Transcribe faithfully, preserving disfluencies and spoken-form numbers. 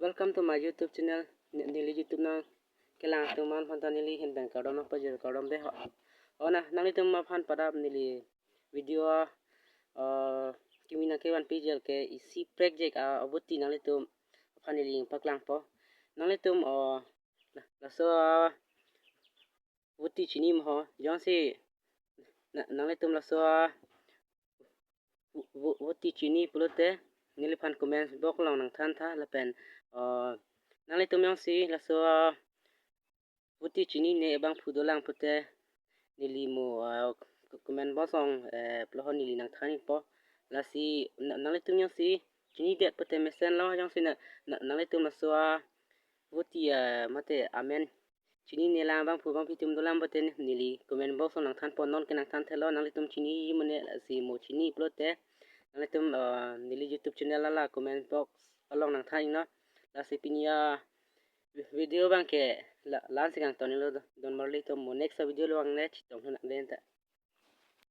Welcome to my YouTube channel. Ni- Neli YouTube nangkelang atum aphan ta neli ahin pen kardom nangpajir, kardom dei ho. O na, nanglitum aphan padap neli video, uh, kimi nangkevan pijel ke isi project, uh, abuti nanglitum aphan neli paklangpo. Nanglitum, uh, la- laso, uh, abuti chini ma ho, jongsi na- nanglitum laso, uh, vo- vo- abuti chini pulote neliphan comment box along nangthan tha lapen, uh, nanglitum jongsi laso, uh, abuti chinine abangphu dolang pulote neli mo, uh, comment box along, eh, pulo ho neli nangthan ikpo. Lasi na- nanglitum jongsi chinidet pulote mesenlo, jongsi na- na- nanglitum laso, uh, abuti, uh, mate amen chinine lang abangphu abangpi atum dolang pulote neli comment box along nangthanpo, non ke nangthan thelo. Nanglitum chini mane, lasi mo chini pulote nanglitum, uh, neli YouTube channel la la comment box along nangthan iknon. Lasi pini, uh, video abangke la- la-an si kangton iklo, don marli, to mo next video along le chetong thu nang den ta.